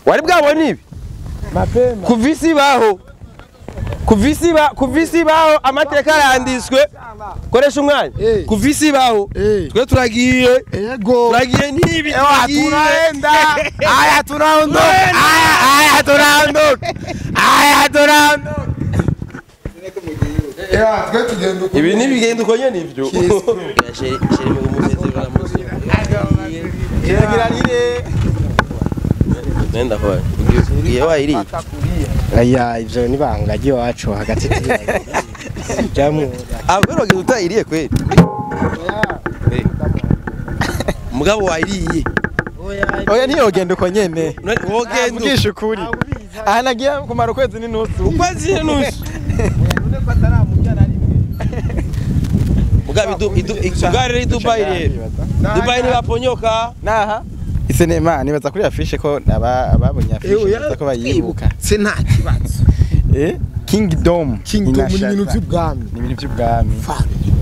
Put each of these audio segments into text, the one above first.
Wari bwabona ibi? Mapema. Kuvisi baho. Kuvisi baho amateka aranditswe. Koresha umwanya. Kuvisi baho. Twe turagiye. Yego. Turagiye nibi. Tunaenda. Aya tunaondoka. Aya tunaondoka. Aya tunaondoka. Ya, twe tugenda uko. Ibi nibigenda uko nyene ivyo. Sheri mu musezero na musi. Kiragirire. Nenda kwa. Ugiye wayiri. Aya ivyo nibanga ryiwacu hagati jamu. Abero wagiye utayiriye kweli. Mugabo wayiriye. Oya ntiyogenda uko nyene. Wogenda. Ugisha ukuri. Aha nagiye kumara ukwezi n'inusu. Ukwezi n'inusu. Mugabo igare Dubai rero. Dubai ntibaponyoka. Naha. Isinema nibaza kuri afishe ko ababonye afishe nibaza ko bayibuka. Se nta kibazo. Kingdom. Kingdom ni ibintu by'ubwami. Ni ibintu by'ubwami.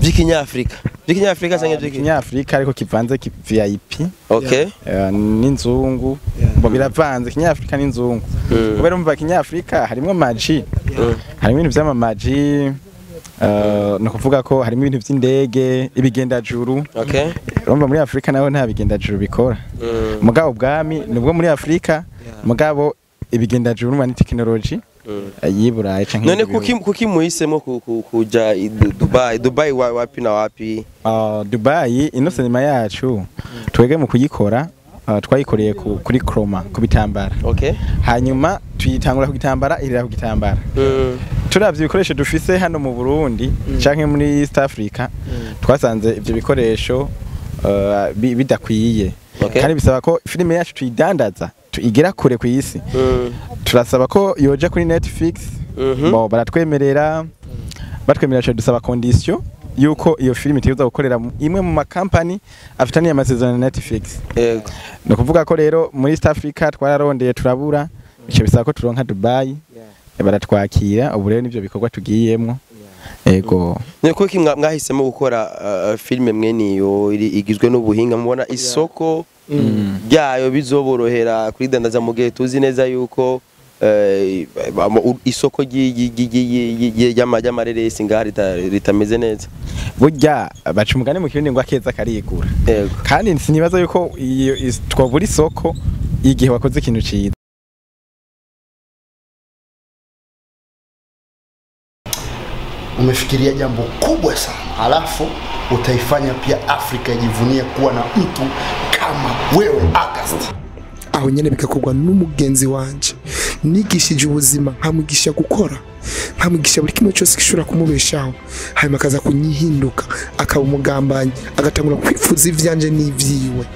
By'ikinyafrika. By'ikinyafrika cyangwa by'ikinyafrika ariko kivanze ki VIP. Okay. N'inzungu. Bo biravanze kinyafrika n'inzungu. Kubera umva kinyafrika harimo maji. Harimo ibintu by'amamaji. No kuvuga ko harimo ibintu by'indege, ibigendajuru. Okay. Urumva muri Afrika naho nta bigendajuru bikora. Mugabo ubwami nubwo muri Afrika, mugabo ibigendajuru ni technology yiburaye canke. None kuki muhisemo kuja Dubai? Dubai wapi na wapi? Dubai ino sinema yacu twege mu kuyikora twayikoreye kuri chroma ku bitambara. Okay. Hanyuma tuyitangura ku gitambara irira ku gitambara. Turavye ibikoresho dufise hano mu Burundi canke muri East Africa twasanze ivyo bikoresho bidakwiye. Kandi bisaba ko filime yacu tuyidandaza tuigera kure ku isi. Turasaba ko yoja kuri Netflix. Bo baratwemerera batwemerera dusaba condition yuko iyo filime itegerezwa gukorera imwe mu makampani afitaniye amasezerano na Netflix. Yego. No kuvuga ko rero muri East Africa twararondeye turabura, bice bisaba ko turonka Dubai. Baratwakira ubu rero nivyo bikorwa tugiyemwo. Yego. Ni kuki mwahisemo gukora filime mwene iyo igizwe n'ubuhinga mubona isoko ryayo bizoborohera kuridandaza mu gihe tuzi neza yuko isoko ry'amareresi ngaha ritameze neza. Burya baca umugani mu Kirundi ngo akeza karigura. Yego. Kandi sinibaza yuko twobura isoko igihe wakoze ikintu ciza. Umefikiria jambo kubwa sana, alafu utaifanya pia Afrika ijivunie kuwa na mtu kama wewe August. Aho nyene bikakogwa n'umugenzi wanje nigishije ubuzima nkamugisha gukora nkamugisha buri kimwe cyose gishobora kumubeshaho, hanyuma akaza kunyihinduka akaba umugambanyi agatangura kwifuza ivyanje n'ivyiwe.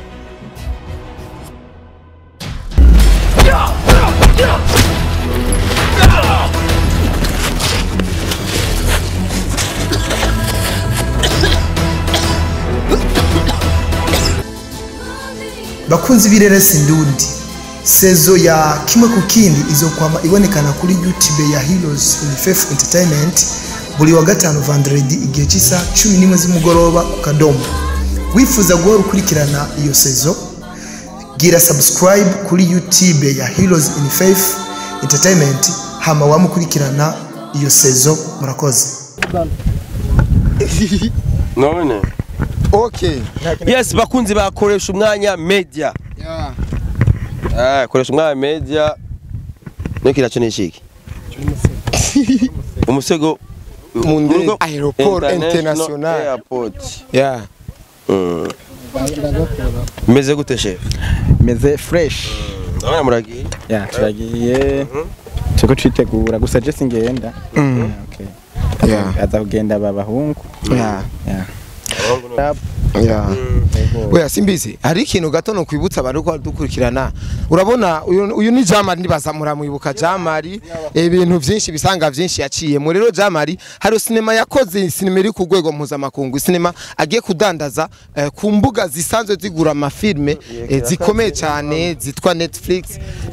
Bakunzi b'ireresi ndundi sezo ya kimwe ku kindi izokwama ibonekana kuri YouTube ya Heroes in Faith Entertainment buri wa gatanu vendredi igihe cy'isa 11 z'umugoroba ku kadomo. Wifuza guhora ukurikirana iyo sezo, gira subscribe kuri YouTube ya Heroes in Faith Entertainment hama wamukurikirana iyo sezo. Murakoze. None Okay. Yes, bakunzi bakoresha umwanya media. Yeah. Koresha umwanya media. Niki nishiki. Umusego mu ndege aeroport international airport. Yeah. Meze gute chef? Meze fresh. Ndabona muragiye. Yeah, turagiye. Tuko twitegura gusa je singenda. Okay. Yeah. Aza kugenda babahungu. Yeah. Yeah. Yeah. Oya simbizi hari ikintu gato no kwibutsa abantu ko dukurikirana. Urabona uyu ni Jamari ndibaza muramwibuka Jamari ibintu byinshi bisanga byinshi yaciye mu rero Jamari hari sinema yakoze sinema iri ku rwego mpuzamakungu sinema agiye kudandaza ku mbuga zisanzwe zigura amafilme zikomeye cyane zitwa Netflix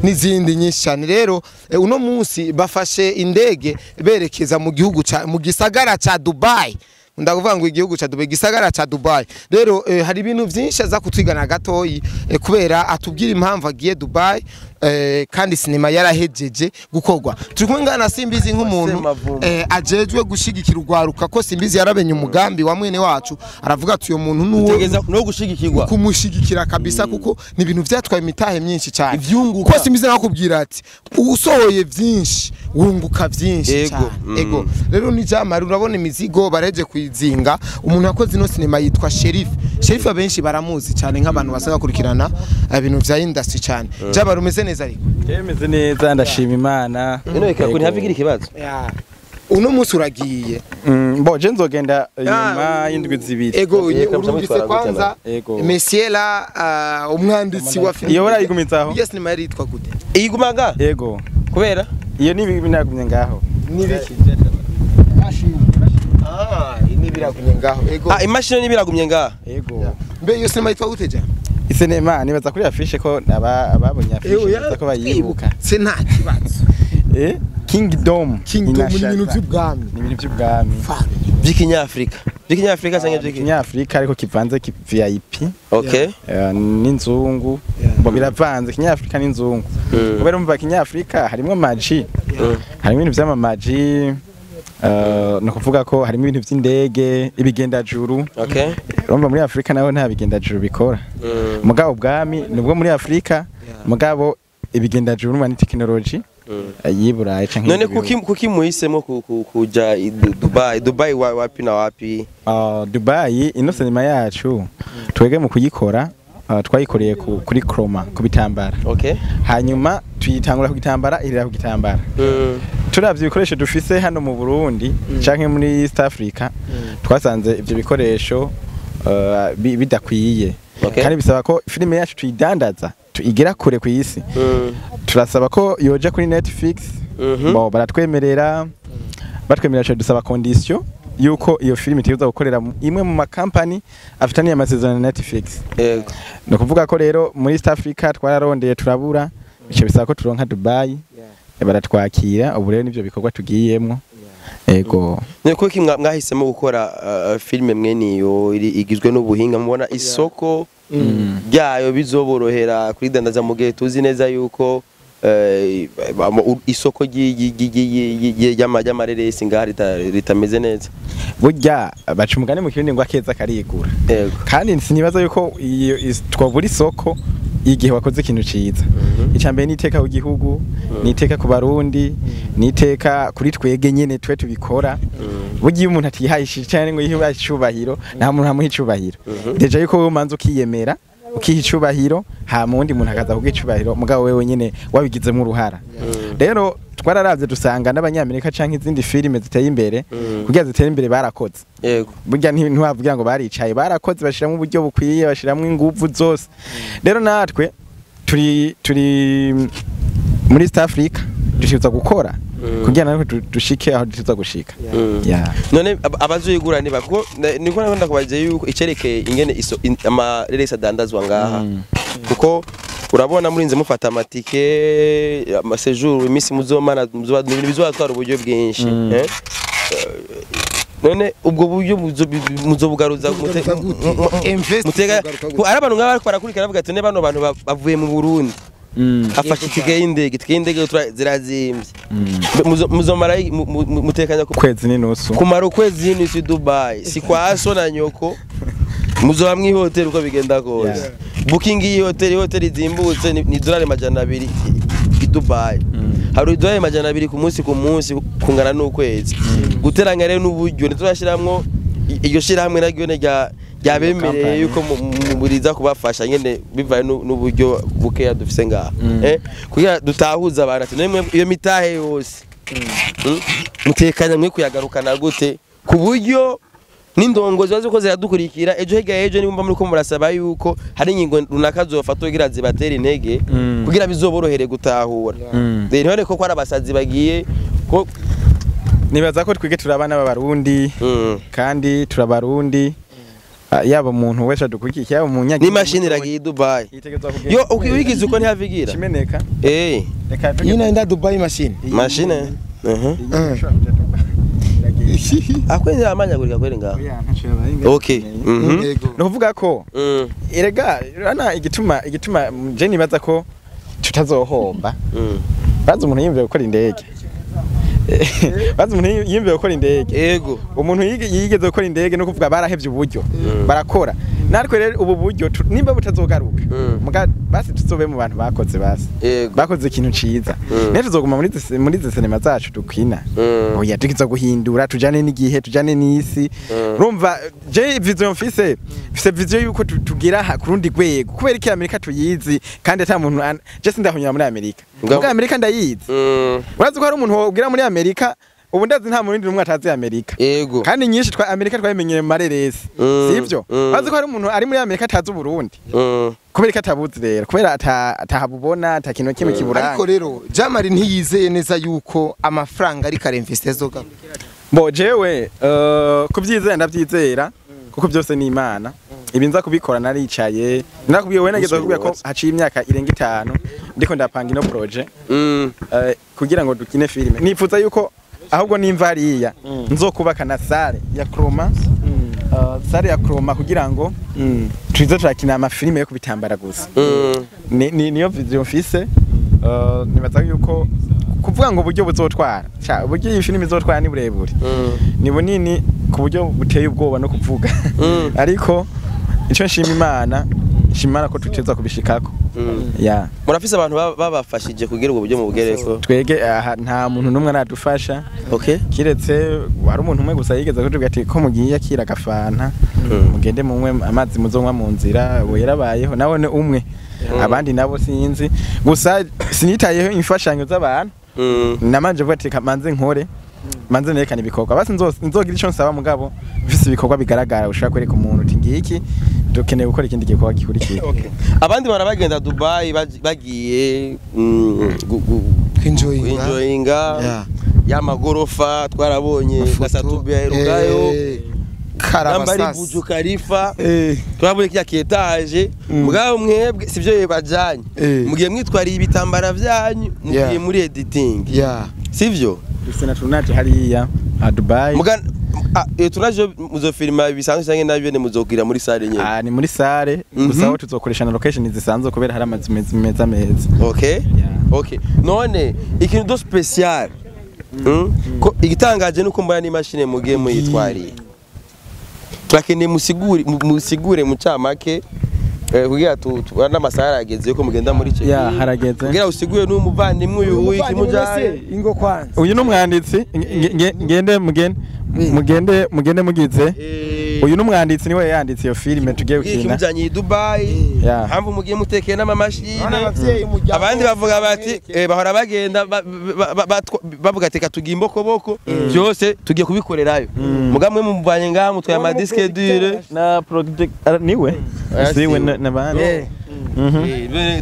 n'izindi nyinshi cyane. Rero uno munsi bafashe indege berekeza mu gihugu mu gisagara ca Dubai. Ndakuvuga ngo igihugu cha Dubai gisagara cha Dubai. Rero hari ibintu byinshi aza kutwigana gatoyi kubera atubwira impamvu agiye Dubai Kandi sinema yarahejeje gukorwa. Turi kumwe ngana Simbizi nk'umuntu ajejwe gushigikira urwaruka, ko Simbizi yarabenye umugambi wa mwene wacu, aravuga ati uyo muntu nuwo no gushigikirwa, kumushigikira kabisa, kuko ni ibintu vyatwaye imitahe myinshi cyane. Ivyunguka. Ko Simbizi nakubwira ati usohoye vyinshi wunguka vyinshi cyane. Ego rero ni Jamari, urabona imizigo bareje kuyizinga. Umuntu yakoze ino sinema yitwa Sheriff. Sheriff abenshi baramuzi cyane nk'abantu basaga kurikirana ibintu vya industry cyane. Jamari umeze neza ariko? Meze neza, ndashima Imana. Ino ikakuri havigira ikibazo. Uno munsi uragiye. Bo je nzogenda nyuma y'indwi zibiri. Ego urumvise kwanza Messiela umwanditsi wa film. Iyo barayigumizaho. Yes, sinema yitwa gute? Iyigumaga? Yego. Kubera? Iyo ni binagumye ngaho. Nibiki? Nibiragumye ngaho. Ego. Imashini nibiragumye ngaho. Ego. Mbe iyo sinema yitwa gute je? Isinema nibaza kuri afishe ko ababonye afishe baza ko bayibuka. Se nta kibazo. Kingdom. Kingdom ni ibintu by'ubwami. Ni ibintu by'ubwami. By'ikinyafrika. By'ikinyafrika cyangwa by'ikinyafrika ariko kivanze ki VIP. Okay. N'inzungu. Bo biravanze kinyafrika n'inzungu. Kubera umva kinyafrika harimo maji. Harimo ibintu by'amamaji. No kuvuga ko harimo ibintu by'indege, ibigendajuru. Okay. Urumva muri Afrika naho nta bigendajuru bikora. Mugabo ubwami nubwo muri Afrika, mugabo ibigendajuru ni technology yiburaye canke. None kuki muhisemo kuja Dubai? Dubai wapi na wapi? Dubai ino sinema yacu twege mu kuyikora twayikoreye kuri chroma ku bitambara. Okay. Hanyuma tuyitangura ku gitambara irira ku gitambara. Turavye ibikoresho dufise hano mu Burundi canke muri East Africa, twasanze ivyo bikoresho bidakwiye. Kandi bisaba ko filime yacu tuyidandaza tuigera kure ku isi. Turasaba ko yoja kuri Netflix. Bo baratwemerera, batwemerera dusaba condition yuko iyo filime itegerezwa gukorera imwe mu makampani afitaniye amasezerano na Netflix. Yego. No kuvuga ko rero muri East Africa twararondeye turabura, bice bisaba ko turonka Dubai. Baratwakira, ubu rero nivyo bikorwa tugiyemwo. Ego. Ni kuki mwahisemo gukora filime mwene iyo igizwe n'ubuhinga, mubona isoko ryayo bizoborohera kuridandaza mu gihe tuzi neza yuko isoko ry'amareresi ngaha ritameze neza? Burya baca umugani mu Kirundi ngo akeza karigura. Kandi sinibaza yuko twabura isoko igihe wakoze ikintu ciza. Icambere niteka ku gihugu, niteka ku Barundi, niteka kuri twege nyene twe tubikora. Burya umuntu atihayishije cyane ngo yihe icubahiro, nta muntu amuha icubahiro. Deja yuko wewe umanza ukiyemera, ukiha icubahiro, ha mundi muntu akaza kuguha icubahiro, mugabo wewe nyene wabigizemo uruhara. Rero twararavye dusanga n'abanyamerika canke izindi filime ziteye imbere, kugira zitere imbere barakoze. Yego. Burya ntiwavugira ngo baricaye, barakoze bashiramo uburyo bukwiye, bashiramo inguvu zose. Rero natwe turi muri East Africa dushiza gukora kugira natwe dushike aho dushiza gushika. None abazuyigura ni bako niko nakunda kubaje yuko icerekeye ingene amareresi adandazwa ngaha, kuko urabona murinze mufata amatike, amasejour, iminsi muzomara bizatwara uburyo bwinshi. None ubwo buryo muzobugaruza mutega ari abantu nk'aba bariko barakurikira bavuga ati ne bano bantu bavuye mu Burundi, afashe itike y'indege, itike y'indege zirazimvye. Muzomara mutekanya kwezi n'inusu, kumara ukwezi n'inusu Dubai, si kwa so na nyoko, muzoba mw'ihoteli uko bigenda kose. Booking y'ihoteli, hoteli zimbutse ni $200 i Dubai. Hari $200 ku munsi kungana n'ukwezi. Guteranya rero n'uburyo ntiturashiramwo iryo shirahamwe naryo ryabemereye yuko muriza kubafasha nyene bivaye n'uburyo bukeya dufise ngaha. Kugira dutahuza abantu ati nemwe iyo mitahe yose mutekanya mwe kuyagarukana gute ku buryo n'indongozi bazi ko ziradukurikira ejo hirya ejo, nibumva muri ko murasaba yuko hari ingingo runaka zofatwa kugira zibatera intege, kugira bizoborohere gutahura. Rero ntibone ko ari abasazi bagiye ko nibaza ko twige turabana b'abarundi, kandi turabarundi. Yaba umuntu wese adukurikiye, yaba umunyagihugu, n'imashini iragiye Dubai. Yo ukiwigize uko ntihavigira kimeneka. Reka Ina enda Dubai mashini. Mashine. Akwenda amanyagurika kwere ngaho. Okay. No kuvuga ko erega rana igituma je nibaza ko tutazohomba. Bazi umuntu yiyumviye gukora indege. Bazi umuntu yiyumviye gukora indege. Yego. Umuntu yigeze gukora indege no kuvuga barahevye uburyo. Barakora. Natwe rero ubu buryo nimba butazogaruka. Muga basi tuzobe mu bantu bakoze basi. Bakoze ikintu ciza. Nejo tuzoguma muri izi sinema zacu dukina. Oya tukiza guhindura tujane n'igihe tujane n'isi. Urumva je vision mfise vision yuko tugira ha kurundi rwego kubera iki Amerika tuyizi kandi ata muntu je sindahunyura muri Amerika. Muga Amerika ndayizi. Urazi ko hari umuntu wogira muri Amerika ubu ndazi nta murundi numwe atazi Amerika. Yego. Kandi nyinshi twa Amerika twabimenyeye mu mareresi. Sivyo? Bazi ko hari umuntu ari muri Amerika atazi Uburundi. Kubera ko atabuzi rero, kubera atahabubona, ata kintu kimwe kiburanga. Ariko rero Jamari ntiyizeye neza yuko amafaranga ari karinveste zoga. Bo jewe kubyizera ndabyizera kuko byose ni Imana. Ibi nza kubikora naricaye. Nakubwiye we nageze kubwira ko haciye imyaka irenga 5 ndiko ndapanga ino projet. Kugira ngo dukine filime. Nifuza yuko ahubwo nimva hariya nzokubaka na sale ya Chroma, sale ya Chroma kugira ngo tuze turakina amafilime yo kubitambara gusa. Niyo vision mfise. Nibaza yuko kuvuga ngo uburyo buzotwara, uburyo iyi filime izotwara ni burebure, ni bunini ku buryo buteye ubwoba no kuvuga. Ariko ico nshima Imana, nshima ko tuteza kubishikako. Ya. Murafise abantu babafashije kugira ubwo buryo mu bugereko? Twege aha nta muntu numwe aradufasha. Okay. Kiretse wari umuntu umwe gusa yigeze kutubwira ati ko mugiye akira gafanta mugende munywe amazi muzonywa mu nzira, we yarabayeho nawe ne umwe. Abandi nabo sinzi. Gusa sinitayeho imfashanyo z'abantu. Namanje vuga ati manze nkore. Manze nerekana ibikorwa. Basi nzogira ico nsaba mugabo mfise ibikorwa bigaragara ushaka kwereka umuntu uti ngiki dukeneye gukora ikindi gikorwa gikurikira. Okay. Abandi barabagenda Dubai bagiye kwinjoyinga ya magorofa twarabonye Gasatube aherukayo Karabasasi Burj Khalifa twabonye kya kietage mugabo mwebwe sivyo bajanye mugiye mwitwariye ibitambara byanyu mugiye muri editing. Sivyo dufite na tournage hariya a Dubai. Muga tournage muzofilma bisanzwe cyangwa nabyo ne muzogira muri sale nyene? Ni muri sale gusa aho tuzokoresha na location zisanzwe kubera hari amazu meza meza. Okay. Okay. None ikintu do special ko igitangaje nuko mbona ni machine mugiye muyitwariye. Turakeneye musigure mu camake kugira n'amasaha arageze yuko mugenda muri cyo. Ya harageze. Kugira usigure n'umuvandimwe uyu w'ikimujanye ingo kwanza. Uyu n'umwanditsi ngende mugende mugende mugize. Uyu n'umwanditsi niwe yanditse iyo filime tugiye gukina. Ikimujanye i Dubai. Hamvu mugiye mutekeye n'amamashine. Abandi bavuga bati bahora bagenda bavuga teka tugiye imbokoboko byose tugiye kubikorerayo. Mugamwe mumuvanye ngaha mutwaye ama disque dure na project niwe. Siwe nabandi.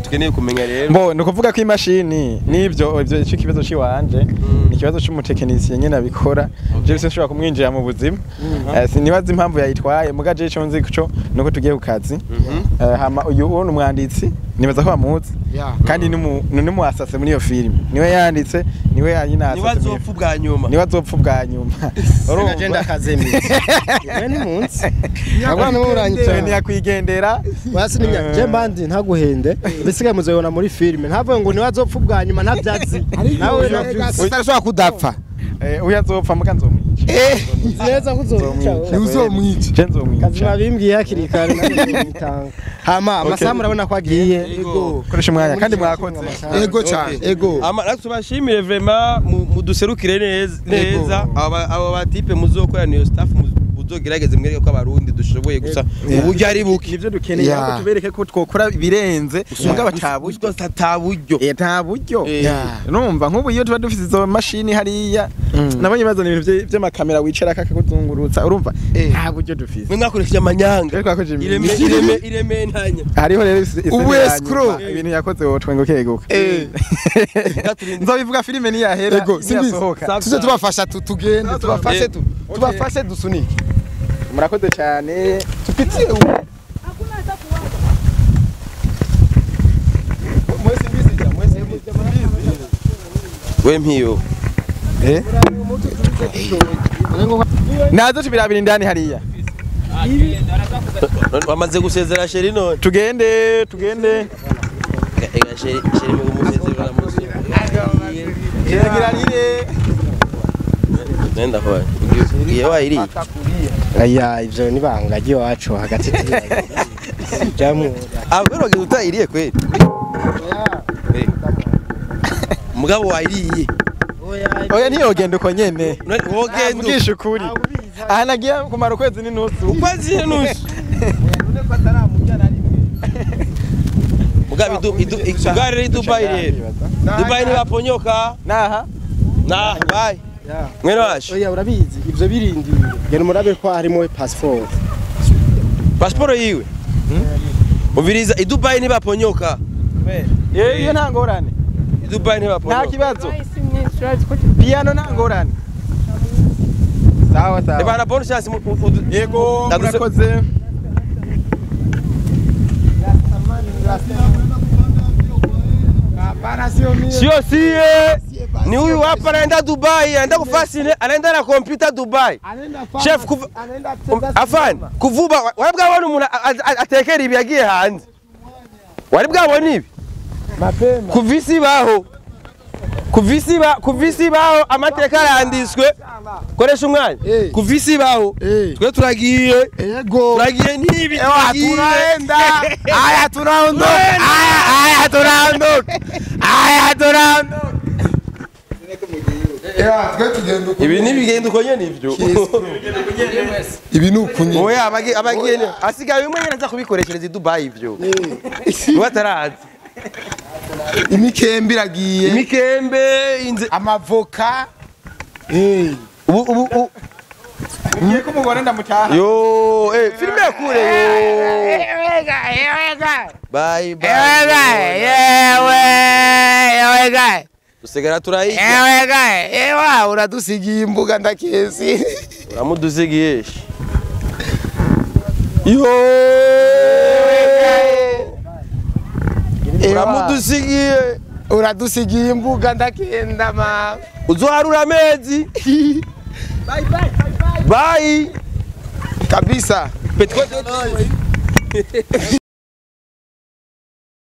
Tukeneye kumenya rero. Bo nukuvuga ko imashini nivyo ivyo ico kibazo ciwanje ni kibazo c'umutekinisiye nyene abikora. Je sinshobora kumwinjira mu buzima. Sinibaza impamvu yayitwaye muga je ico nzi kuco nuko tugiye ku kazi. Hama uyu ni umwanditsi nibaza ko bamuzi. Kandi ni mu asase muri iyo film. Niwe yanditse niwe yanyina asase. Niwe azopfa ubwa nyuma. Niwe azopfa ubwa nyuma. Urumva agenda akazemye. We ni munsi. Abana bo ni yakwigendera. Basi nimya je mbandi ntaguhende. Bisigaye muzobona muri film. Ntavuye ngo niwe azopfa ubwa nyuma ntabyazi. Nawe arashobora kudapfa. Uyu azopfa muga nzomwica. Neza kuzomwica. Uzomwica. Je nzomwica. Kazima bimbwiye hakiri kare ntabwo. Hama amasaha murabona ko agiye. Yego. Koresha umwanya kandi mwakoze. Yego cyane. Yego. Ama natubashimire vraiment muduserukire neza aba batipe muzokora niyo staff muzogerageze mwereke ko abarundi dushoboye gusa uburyo ari buke. Nivyo dukeneye ko tubereke ko twokora birenze mugabo ataburyo ataburyo. Taburyo. Numva nkubu iyo tuba dufite izo mashini hariya nabonye bazana ibintu by'amakamera wicara akakuzungurutsa urumva nta buryo dufise. Mwe mwakoresheje amanyanga. Ireme ntanya. Hariho rero ubu escrow ibintu yakoze wotwe ngo keguka. Nzobivuga filime ni yahera niyasohoka. Tuze tubafasha tugende tubafashe tubafashe dusunike. Murakoze cyane. Tupitie ubu. We mpiyo. Nazo tubirabira indani hariya. Wamaze gusezera sheri none. Tugende tugende. Chéri chéri mu musezero na Kiragira rire. Nenda kwa. Iye wayiri. Aya ivyo ni banga ry'iwacu hagati jamu. Ah kweli wagiye utayiriye kweli. Mugabo wayiriye. Oya ntiyogenda uko nyene. Wogenda. Mvugisha ukuri. Aha nagiye kumara ukwezi n'inusu. Ukwezi n'inusu. Mugabo idu igare ri Dubai rero. Dubai ni baponyoka. Naha. Nah, bye. Mwene wacu. Oya urabizi ivyo birindiye. Genda murabe ko harimo passport. Passport yiwe. Umviriza i Dubai ni baponyoka. Iyo nta ngorane. I Dubai ni baponyoka. Nta kibazo. Piano nta ngorane. Sawa sawa. Ebana bonne chance. Yego murakoze. Sio sie. Ni huyu hapa anaenda Dubai, anaenda kufasine, anaenda na kompyuta Dubai. Chef afan kuvuba wari bwabona umuntu atekera ibi yagiye hanze. Wari bwabona ibi? Mapema. Kuvisi baho. Kuvisi baho amateka aranditswe. Koresha umwanya. Kuvisi baho. Twe turagiye. Yego. Turagiye nibi. Tunaenda. Aya tunaondoka. Aya tunaondoka. Aya tunaondoka. Ibi nibigenda uko nyene ivyo. Ibi nukunye. Oya abagiye asigaye umwe nyene aza kubikoreshereza i Dubai ivyo. Niwe atarazi. Imikembe iragiye. Imikembe inze amavoka. Ubu ngiye kumubona ndamutaha. Yo, filime yakure yo. Bye bye. Yewe. Usigara turayiga. Ewa uradusigiye imbuga ndakezi. Uramudusigiye. Yo! Uramudusigiye. Uradusigiye imbuga ndakenda ma. Uzoharura amezi. Bye bye bye bye. Bye. Kabisa. Petko.